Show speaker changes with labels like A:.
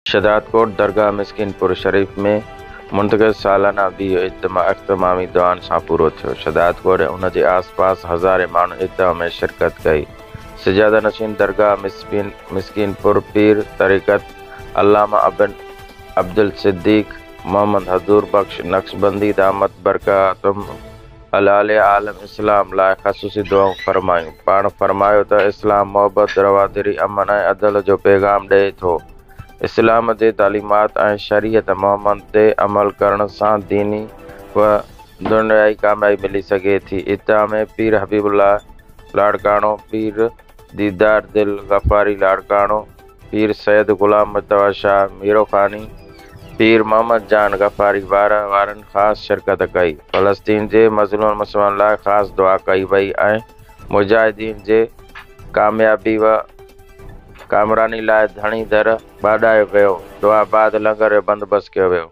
A: شهدادڪوٽ درگاهه مسڪين پور شريف ۾ منعقد سالانه 20 اجتماع اهتمامي دعائن سان پورو ٿيو. شهدادڪوٽ ۽ ان جي آس پاس هزارين ماڻهن اجتماع ۾ شرڪت ڪئي. سجاده نشين درگاهه مسڪين پور پير طريقت علامه ابن عبدالصديق محمد حضور بخش نقشبندي دامت برڪاتهم العاليه عالم اسلام لاء خصوصي دعائون فرمايون. پاڻ فرمايو ته اسلام محبت، رواداري، امن ۽ عدل جو پيغام ڏئي ٿو. اسلام جي تعليمات ۽ شريعت محمد تي عمل ڪرڻ سان ديني و دنيوي ڪاميابي ملي سگهي ٿي. اجتماع ۾ پير حبيب الله لاڙڪاڻو، پير ديدار دل غفاري لاڙڪاڻو، پير سيد غلام مجتبيٰ شاهه ميروخاني، پير محمد جان غفاري وارهه وارن خاص شرڪت ڪئي. فلسطين جي مظلوم مسلمانن لاء خاص دعا ڪئي وئي ۽ مجاهدين جي ڪاميابي و ڪامراني لاء ڌڻي در ٻاڏايو ويو. دعا بعد لنگر جو بندوبست ڪيو ويو.